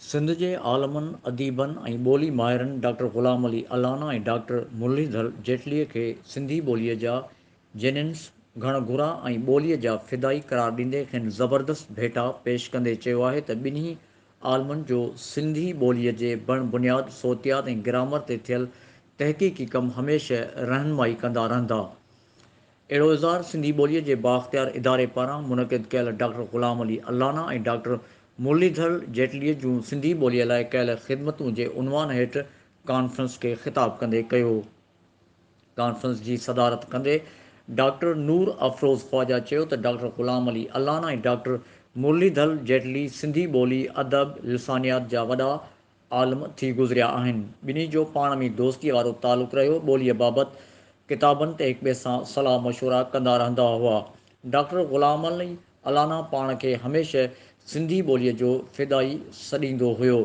سنڌ جي عالمن، اديبن ۽ ٻولي ماهرن ڊاڪٽر غلام علي الانا ۽ ڊاڪٽر مرليڌر جيٽليء کي سنڌي ٻوليء جا جينينس، گهڻ گهرا ۽ ٻوليء جا فدائي قرار ڏيندي کين زبردست ڀيٽا پيش ڪندي چيو آهي ته ٻنهي عالمن جو سنڌي ٻوليء جي بڻ بنياد، صوتيات ۽ گرامر تي ٿيل تحقيقي ڪم هميشه رهنمائي ڪندا رهندا. اهڙو اظهار سنڌي ٻوليء جي بااختيار اداري پاران منعقد ڪيل ڊاڪٽر غلام علي الانا ۽ ڊاڪٽر مرليڌر جيٽليء جون سنڌي ٻوليء لاء ڪيل خدمتون جي عنوان هيٺ ڪانفرنس کي خطاب ڪندي ڪيو. ڪانفرنس جي صدارت ڪندي ڊاڪٽر نور افروز خواجه چيو ته ڊاڪٽر غلام علي الانا ۽ ڊاڪٽر مرليڌر جيٽلي سنڌي ٻولي، ادب، لسانيات جا وڏا عالم ٿي گذريا آهن. ٻنهي جو پاڻ ۾ دوستيء وارو تعلق رهيو. ٻوليء بابت ڪتابن تي هڪٻئي سان صلاح مشورا ڪندا رهندا هئا. ڊاڪٽر غلام علي الانا پاڻ کي هميشه سنڌي ٻوليء جو فدائي سڏيندو هيو.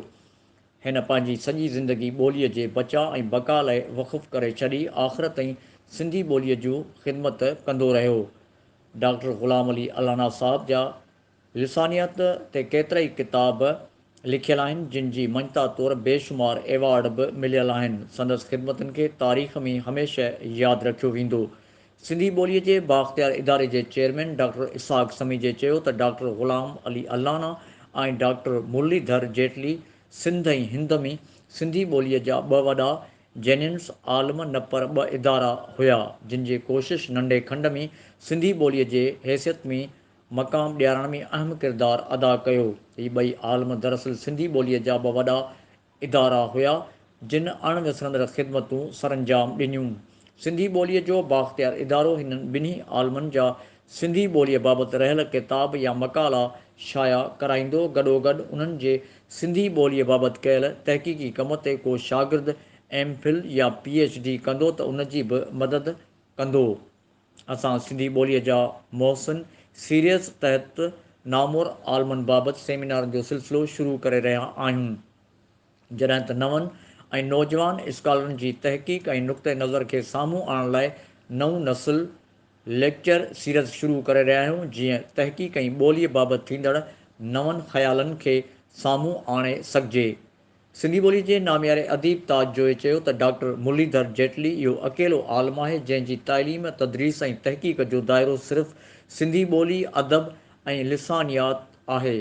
هن پنهنجي سڄي زندگي ٻوليء جي بچاء ۽ بقا لاء وقف ڪري ڇڏي. آخر تائين سنڌي ٻوليء جون خدمت ڪندو رهيو. ڊاڪٽر غلام علي الانا صاحب جا لسانيات تي ڪيترائي ڪتاب لکيل آهن، جن جي مڃتا طور بيشمار ايوارڊ به مليل آهن. سندس خدمتن کي تاريخ ۾ هميشه ياد رکيو ويندو. سنڌي ٻوليء جي بااختيار اداري جي چيئرمين ڊاڪٽر اسحاق سميجي چيو ته ڊاڪٽر غلام علي الانا ۽ ڊاڪٽر مرليڌر جيٽلي سنڌ ۽ هند ۾ سنڌي ٻوليء جا ٻه وڏا جينينس عالم نه پر ٻه ادارا هيا، جن جي ڪوشش ننڍي کنڊ ۾ سنڌي ٻوليء جي حيثيت ۾ مقام ڏيارڻ ۾ اهم ڪردار ادا ڪيو. هي ٻئي عالم دراصل سنڌي ٻوليء جا ٻه وڏا ادارا هيا، جن اڻ وسرندڙ خدمتون سرانجام ڏنيون. سنڌي ٻوليء جو بااختيار ادارو هنن ٻنهي عالمن جا سنڌي ٻوليء بابت رهيل ڪتاب يا مقالا شايع ڪرائيندو، گڏوگڏ انهن جي سنڌي ٻوليء بابت ڪيل تحقيقي ڪم تي ڪو شاگرد ايم فل يا پي ايڇ ڊي ڪندو ته ان جي به مدد ڪندو. اسان سنڌي ٻوليء جا محسن سيريز تحت نامور عالمن بابت سيمينارن جو سلسلو شروع ڪري رهيا آهيون. جڏهن ته نون ۽ نوجوان اسڪالرن جي تحقيق ۽ نقطه نظر کي سامهون آڻڻ لاء نئون نسل ليڪچر سيريز شروع ڪري رهيا آهيون جيئن تحقيق ۽ ٻوليء بابت ٿيندڙ نون خيالن کي سامهون آڻي سگهجي. سنڌي ٻوليء جي نامياري اديب تاج جويي چيو ته ڊاڪٽر مرليڌر جيٽلي اهو اڪيلو عالم آهي جنهن جي تعليم، تدريس ۽ تحقيق جو دائرو صرف سنڌي ٻولي، ادب ۽ لسانيات آهي.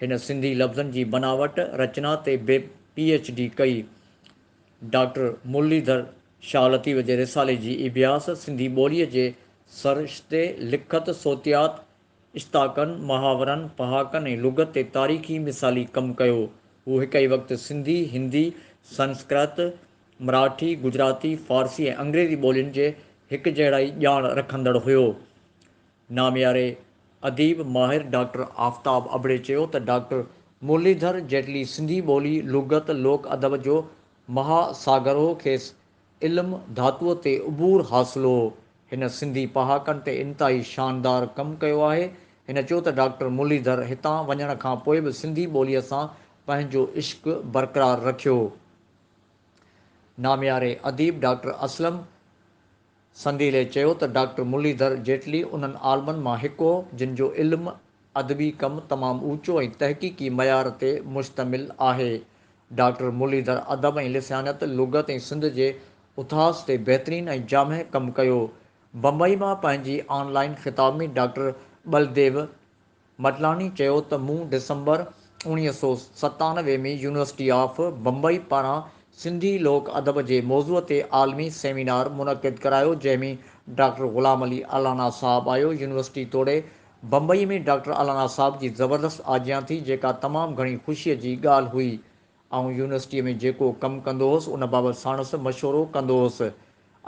هن سنڌي لفظن جي بناوٽ، رچنا تي به پي ايڇ ڊي ڪئي. ڊاڪٽر مرليڌر شاهه لطيف جي رسالي جي اڀياس، سنڌي ٻوليء جي سرشتي، لکت، صوتيات، اشتاقن، محاورن، پهاڪن ۽ لغت تي تاريخي مثالي ڪم ڪيو. هو هڪ ئي وقت سنڌي، هندي، سنسڪرت، مراٺي، گجراتي، فارسي ۽ انگريزي ٻولين جي هڪجهڙائي ڄاڻ رکندڙ هيو. نامياري اديب ماهر ڊاڪٽر آفتاب ابڙي چيو ته ڊاڪٽر مرليڌر جيٽلي سنڌي ٻولي، لغت، لوڪ ادب جو مها ساگر هو، کيس علم ڌاتوء تي عبور حاصل هو. هن سنڌي پهاڪن تي انتهائي شاندار ڪم ڪيو آهي. هن چيو ته ڊاڪٽر مرليڌر هتان وڃڻ کان پوء به سنڌي ٻوليء سان پنهنجو عشق برقرار رکيو. نامياري اديب ڊاڪٽر اسلم سنديلي چيو ته ڊاڪٽر مرليڌر جيٽلي انهن عالمن مان هڪ هو، جن جو علم ادبي ڪم تمام اوچو ۽ تحقيقي معيار تي مشتمل آهي. ڊاڪٽر مرليڌر ادب ۽ لسانيات، لغت ۽ سنڌ جي اتهاس تي بهترين ۽ جامع ڪم ڪيو. بمبئي مان پنهنجي آن لائين خطاب ۾ ڊاڪٽر ٻلديو مٽلاڻي چيو ته مون ڊسمبر 1997 ۾ يونيورسٽي آف بمبئي پاران سنڌي لوڪ ادب جي موضوع تي عالمي سيمينار منعقد ڪرايو جنهن ۾ ڊاڪٽر غلام علي الانا صاحب آيو يونيورسٽي توڙي بمبئي ۾ ڊاڪٽر الانا صاحب جي زبردست آجيان ٿي جيڪا تمام گهڻي خوشيء جي ڳالهه هئي. آئون يونيورسٽيء ۾ جيڪو ڪم ڪندو هوس ان بابت ساڻس مشورو ڪندو هوس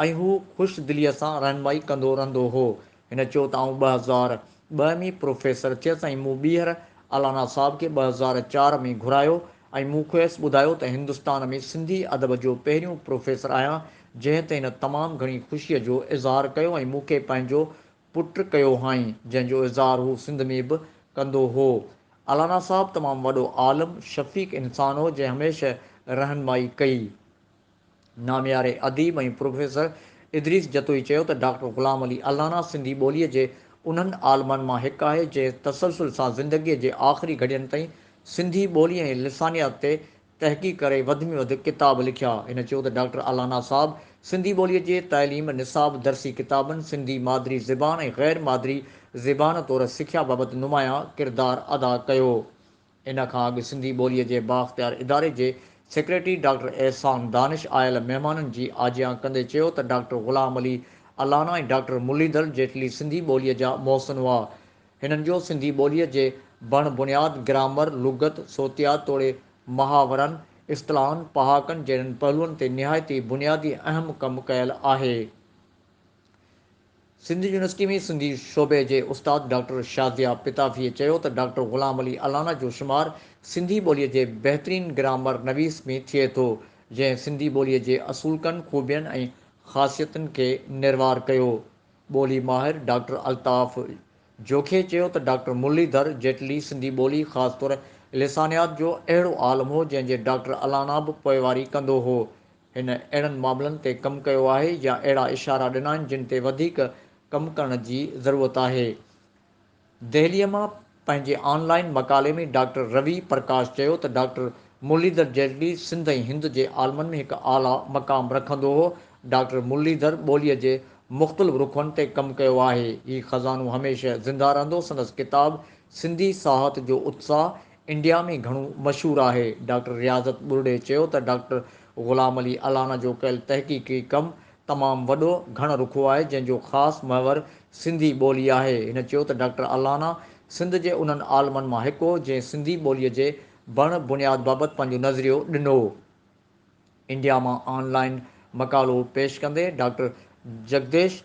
۽ هو خوش دليء سان رهنمائي ڪندو رهندو هو. هن چيو ته آئون 2002 ۾ پروفيسر ٿيس ۽ مون ٻيهر الانا صاحب کي 2004 ۾ گهرايو ۽ مون کيس ٻڌايو ته هندستان ۾ سنڌي ادب جو پهريون پروفيسر آهيان جنهن تي هن تمام گهڻي خوشيء جو اظهار ڪيو ۽ مون کي پنهنجو پٽ ڪيو هئائين، جنهن جو اظهار هو سنڌ ۾ به ڪندو هو. الانا صاحب تمام وڏو عالم، شفيق انسان هو، جنهن هميشه رهنمائي ڪئي. نامياري اديب ۽ پروفيسر ادريس جتوئي چيو ته ڊاڪٽر غلام علي الانا سنڌي ٻوليء جي انهن عالمن مان هڪ آهي، جنهن تسلسل سان زندگيء جي آخري گهڙين تائين سنڌي ٻولي ۽ لسانيات تي تحقيق ڪري وڌ ۾ وڌ ڪتاب لکيا. هن چيو ته ڊاڪٽر الانا صاحب سنڌي ٻوليء جي تعليم، نصاب، درسي ڪتابن، سنڌي مادري زبان ۽ غير مادري زبان طور سکيا بابت نمايان ڪردار ادا ڪيو. ان کان اڳ سنڌي ٻوليء جي بااختيار اداري جي سيڪريٽري ڊاڪٽر احسان دانش آيل مهمانن جي آجيان ڪندي چيو ته ڊاڪٽر غلام علي الانا ۽ ڊاڪٽر مرليڌر جيٽلي سنڌي ٻوليء جا محسن هئا. هنن جو سنڌي ٻوليء جي بڻ بڻياد، گرامر، لغت، صوتيات توڙي محاورن، اصطلاحن، پهاڪن جهڙن پهلوئن تي نهايت ئي بنيادي اهم ڪم ڪيل آهي. سنڌ يونيورسٽي ۾ سنڌي شعبي جي استاد ڊاڪٽر شازيه پتافيء چيو ته ڊاڪٽر غلام علي الانا جو شمار سنڌي ٻوليء جي بهترين گرامر نويس ۾ ٿئي ٿو، جنهن سنڌي ٻوليء جي اصولڪن خوبين ۽ خاصيتن کي نروار ڪيو. ٻولي ماهر ڊاڪٽر الطاف جوکيي چيو ته ڊاڪٽر مرليڌر جيٽلي سنڌي ٻولي خاص طور لسانيات جو اهڙو عالم هو جنهن جي ڊاڪٽر الانا به پوئواري ڪندو هو. هن اهڙن معاملن تي ڪم ڪيو آهي يا اهڙا اشارا ڏنا آهن جن تي وڌيڪ ڪم ڪرڻ جي ضرورت آهي. دهليء مان پنهنجي آن لائين مقالي ۾ ڊاڪٽر روي پرڪاش چيو ته ڊاڪٽر مرليڌر جيٽلي سنڌ ۽ هند جي عالمن ۾ هڪ اعليٰ مقام رکندو هو. ڊاڪٽر مرليڌر ٻوليء جي مختلف رخن تي ڪم ڪيو آهي. هي خزانو هميشه زنده رهندو. سندس ڪتاب سنڌي ساهت جو اتساهه انڊيا ۾ گهڻو مشهور آهي. ڊاڪٽر رياضت ٻرڙي چيو ته ڊاڪٽر غلام علي الانا جو ڪيل تحقيقي ڪم تمام وڏو گهڻ رخو آهي جنهن جو خاص محور سنڌي ٻولي آهي. هن چيو ته ڊاڪٽر الانا سنڌ جي انهن عالمن مان هڪ هو جنهن سنڌي ٻوليء جي بڻ بنياد بابت پنهنجو نظريو ڏنو. انڊيا مان آن لائين مقالو پيش ڪندي ڊاڪٽر جگديش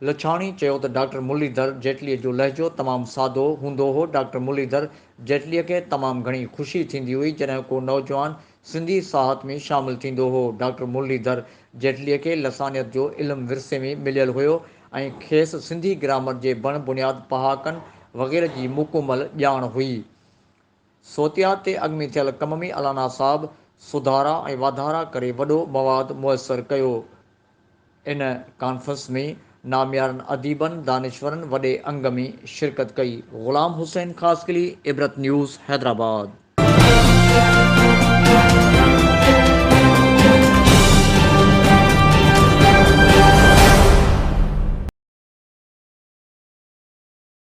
لڇاڻي چيو ته ڊاڪٽر مرليڌر جيٽليء جو لهجو تمام سادو هوندو هو. ڊاڪٽر مرليڌر جيٽليء کي تمام گهڻي خوشي ٿيندي هئي جڏهن ڪو نوجوان سنڌي ساهت ۾ شامل ٿيندو هو. ڊاڪٽر مرليڌر جيٽليء کي لسانيت جو علم ورثي ۾ مليل هيو ۽ کيس سنڌي گرامر جي بڻ بنياد، پهاڪن وغيره جي مڪمل ڄاڻ هئي. صوتيات تي اڳ ۾ ٿيل ڪم ۾ الانا صاحب سڌارا ۽ واڌارا ڪري وڏو مواد ميسر ڪيو. ان ڪانفرنس ۾ ناميارن اديبن، دانشورن وڏي انگ ۾ شرڪت ڪئي. غلام حسين خاصخيلي، عبرت نيوز، حيدرآباد.